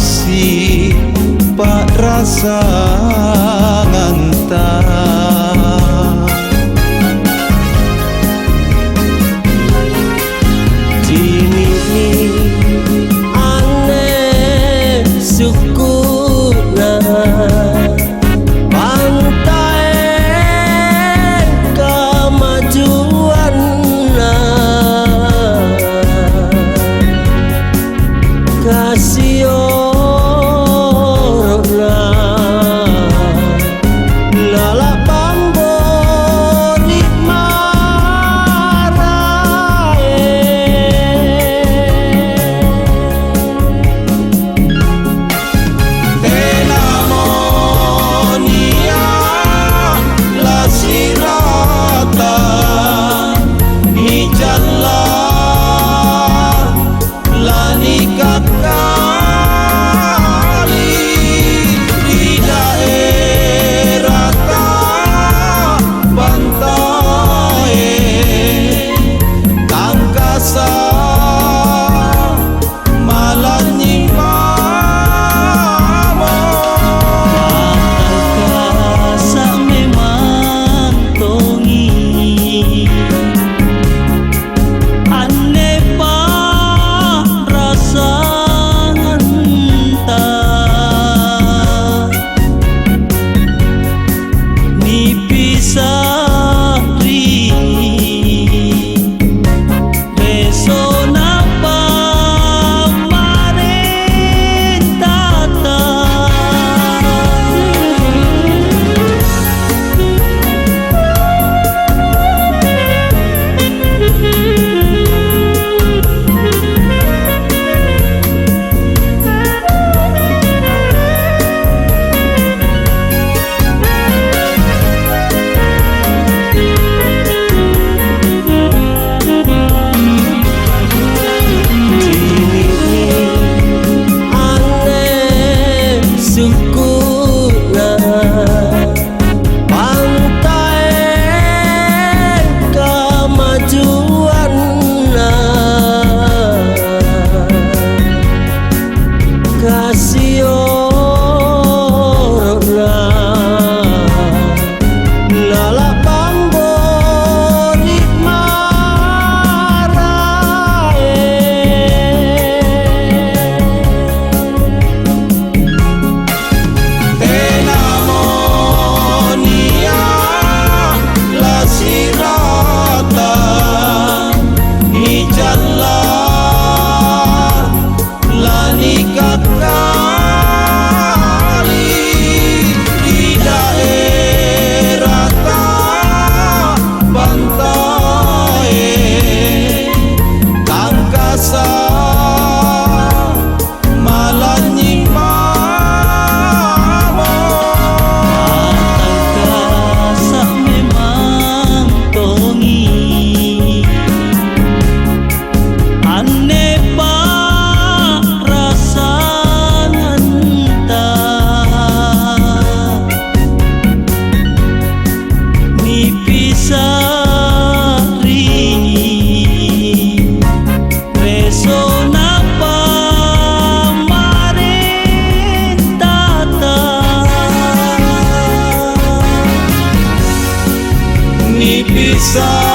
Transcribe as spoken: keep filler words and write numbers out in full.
si pa'rasanganta. Cini'mi anne sukku'na pantaeng kamajuanna. Kasioro'na nala'bambori maraeng. Tenamo nia' lasirata nicalla, lanikakkali ri daerata pantae tangkasa. Malanynying mamo. Tangkasa' memang tongi anne pa'rasanganta. Nipisa'ri resona pamarentata. Anne sukku'na pantaeng kamajuanna, kasioro'na nala'bambori maraeng. Tenamo nia' lasirata nicalla, lanikakkali ri daerata pantae tangkasa. Malanynying mamo. Matangkasa' memang tongi anne pa'rasanganta. Nipisa'ri resona pamarentata. Nipisa'ri